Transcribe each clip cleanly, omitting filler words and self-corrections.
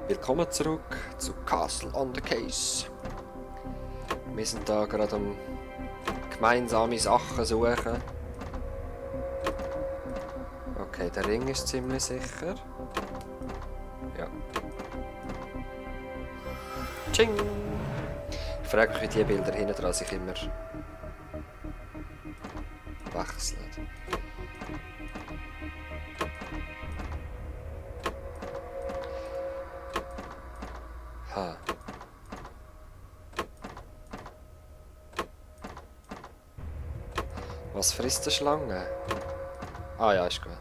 Willkommen zurück zu Castle on the Case. Wir sind da gerade am gemeinsame Sachen suchen. Okay, der Ring ist ziemlich sicher. Ja. Tsching! Ich frage mich, wie die Bilder hinten dran sich immer wechseln. Ha. Was frisst die Schlange? Ah ja, ist gut.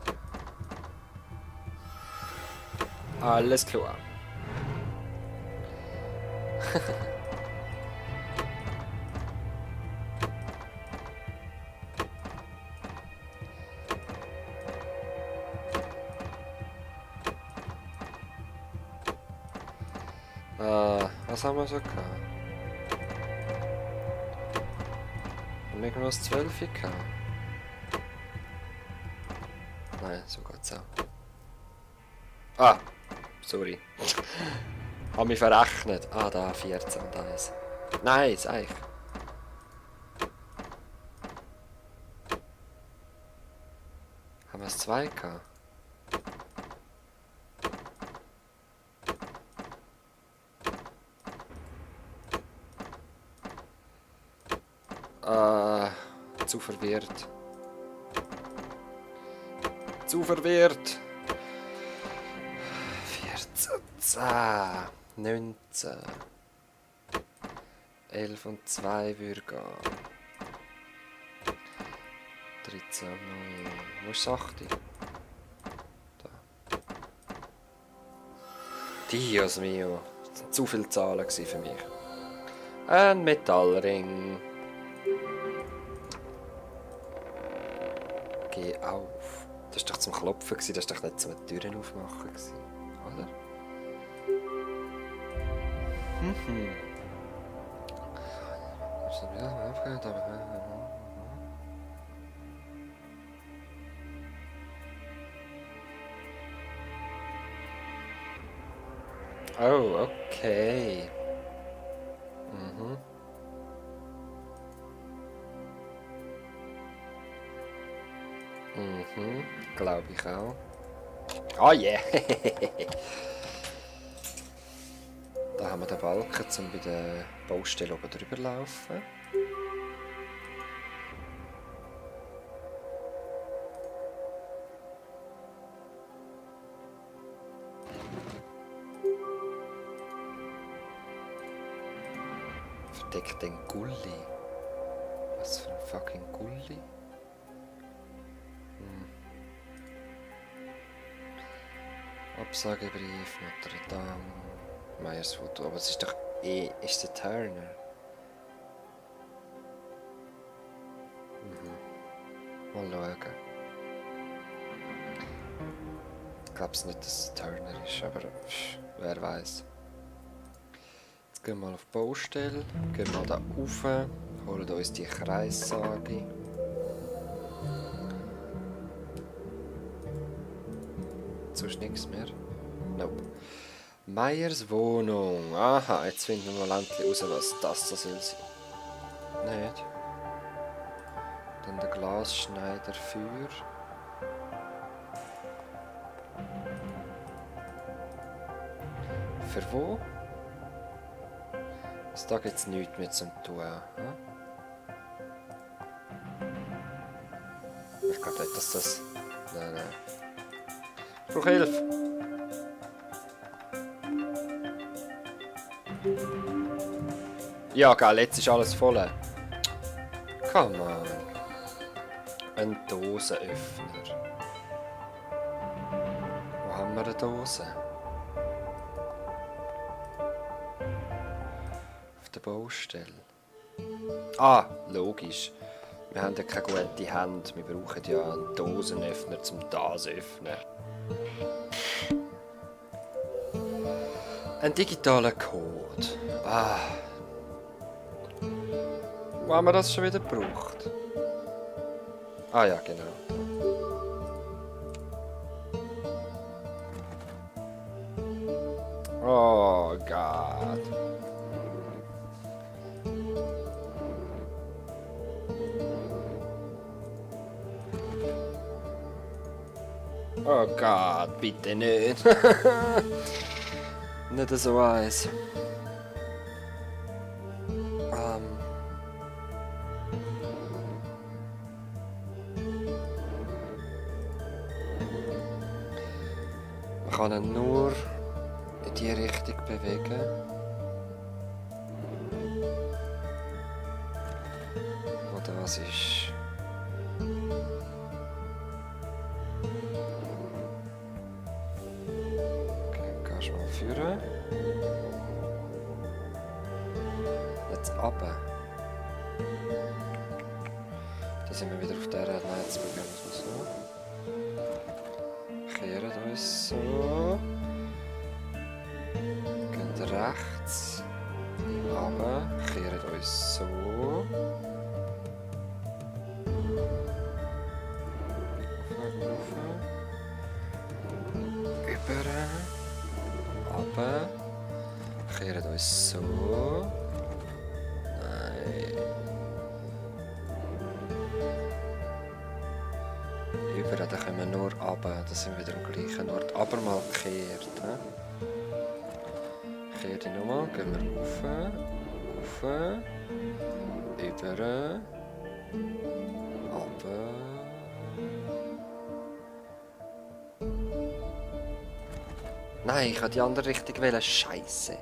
Alles klar. Was haben wir so gehabt? Haben wir noch das 12 gehabt? Nein, so geht's auch. Ah, sorry. Hab mich verrechnet. Ah, da 14 und 1. Nice, eigentlich. Haben wir es 2 gehabt? Zu verwirrt. Zu verwirrt. 14, 10, 19. 11 und 2 würde gehen. 13, 0. Wo ist 8? Da. Dios mio. Das sind zu viele Zahlen für mich. Ein Metallring. Geh auf. Das war doch zum Klopfen, das war doch nicht zum Türen aufmachen, oder? Oh, okay. Glaube ich auch. Oh yeah! Da haben wir den Balken, um bei der Baustelle oben drüber zu laufen. Verdeck den Gulli. Was für ein fucking Gulli? Absagebrief, Notre Dame, Meyersfoto, aber es ist doch ist der Turner. Mal schauen. Ich glaube nicht, dass es Turner ist, aber wer weiß. Jetzt gehen wir mal auf die Baustelle, gehen mal da rauf, holen uns die Kreissage. Sonst nichts mehr. Nope. Meyers Wohnung. Aha, jetzt finden wir mal endlich raus, was das so soll sein. Nicht. Dann der Glasschneider für. Für wo? Also da gibt es nichts mehr zum tun. Hm? Ich glaube nicht, dass das... Nein. Ich brauche Hilfe. Ja, geil, jetzt ist alles voll. Come on. Ein Dosenöffner. Wo haben wir eine Dose? Auf der Baustelle. Ah, logisch. Wir haben ja keine gute Hand. Wir brauchen ja einen Dosenöffner, um das zu öffnen. Ein digitaler Code. Ah. Wo haben wir das schon wieder gebraucht? Ah ja, genau. Gott. Oh Gott, bitte nicht. Nicht so eins. Man kann ihn nur in die Richtung bewegen. Oder was ist? Okay, gehst du mal führen. Jetzt runter. Da sind wir wieder auf dieser Nein, jetzt probieren wir es mal so. Kehren uns so. Gehen rechts. Runter. Kehren uns so. Über. Runter. Kehren uns so. Nein. Über, dann können wir nur runter. Da sind wir wieder am gleichen Ort. Aber mal gekehrt. Kehren die nochmal. Gehen wir rauf. Rauf. Über. Runter. Nein, ich wollte die andere Richtung wählen. Scheiße.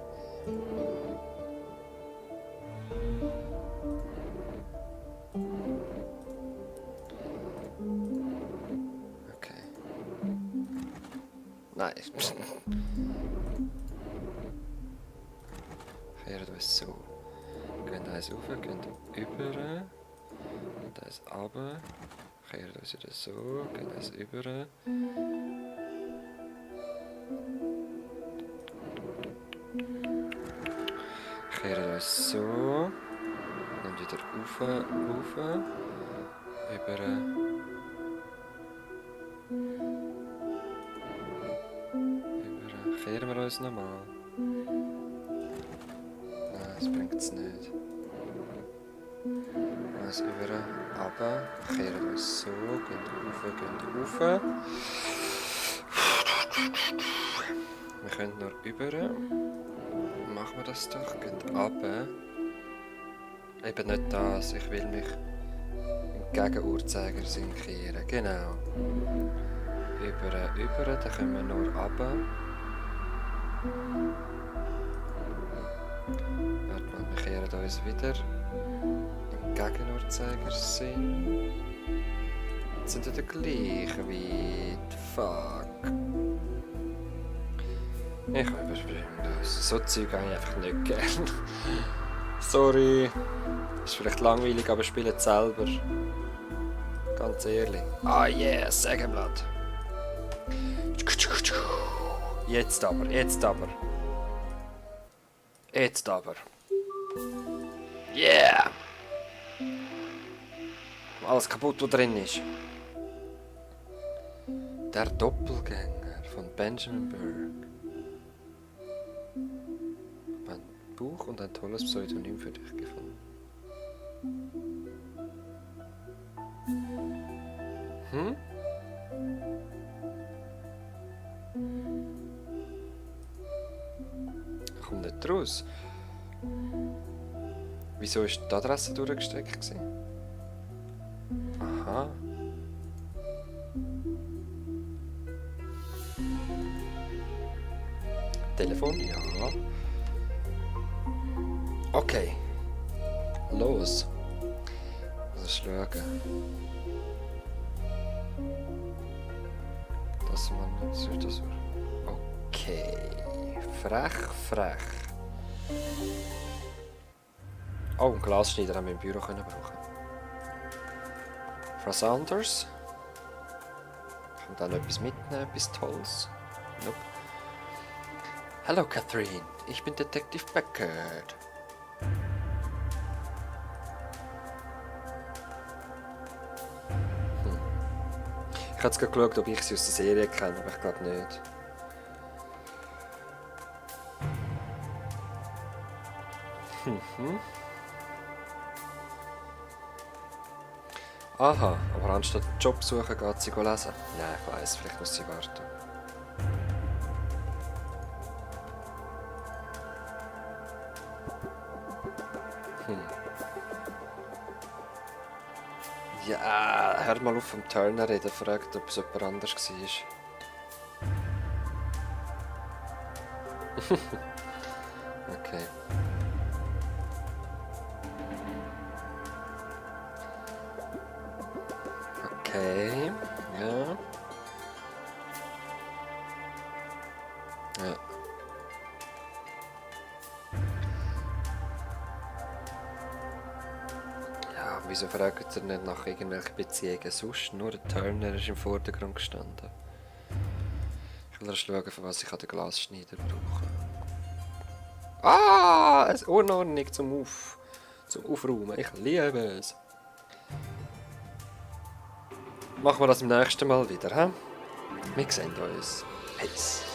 Okay. Nein. Kehren uns so. Gehen eins rauf, gehen über. Und eins runter. Kehren uns wieder so. Gehen eins über. Kehren uns so. Dann wieder rauf, rauf. Über. Über. Kehren wir uns nochmal. Nein, das bringt es nicht. Eins über, runter. Kehren uns so. Gehen rauf, gehen rauf. Wir können nur über. Machen wir das doch. Geht runter. Eben nicht das. Ich will mich im Gegenuhrzeigersinn kehren. Genau. Über, dann können wir nur runter. Warte mal, wir kehren uns wieder im Gegenuhrzeigersinn. Jetzt sind wir der gleichen weit. Fuck. Ich überspringe das. So Zeug habe ich einfach nicht gern. Sorry. Ist vielleicht langweilig, aber spielt es selber. Ganz ehrlich. Ah yeah, Sägeblatt. Jetzt aber, jetzt aber. Jetzt aber. Yeah! Alles kaputt, was drin ist. Der Doppelgänger von Benjamin Burke. Ein Buch und ein tolles Pseudonym für dich gefunden. Hm? Kommt nicht raus. Wieso ist die Adresse durchgesteckt? Aha. Telefon? Ja. Okay. Los. Lass schauen. Das man nicht das. Okay. Frech, frech. Oh, einen Glasschneider haben wir im Büro können brauchen. Frau Saunders. Kann da noch etwas mitnehmen, etwas Tolles? Nope. Hallo Catherine, ich bin Detective Beckett. Ich habe jetzt gerade geschaut, ob ich sie aus der Serie kenne, aber ich glaube nicht. Aha, aber anstatt einen Job suchen, geht sie lesen. Nein, ich weiss, vielleicht muss sie warten. Ja, hör mal auf vom Turner reden, fragt, ob es jemand anders war. Okay. Okay, ja. Ja. Ja, wieso fragt ihr nicht nach irgendwelchen Beziehungen sonst? Nur der Turner ist im Vordergrund gestanden. Ich will erst schauen, für was ich den Glasschneider brauche. Ah, eine Unordnung zum Aufräumen. Ich liebe es. Machen wir das im nächsten Mal wieder, hä? Wir sehen uns. Peace.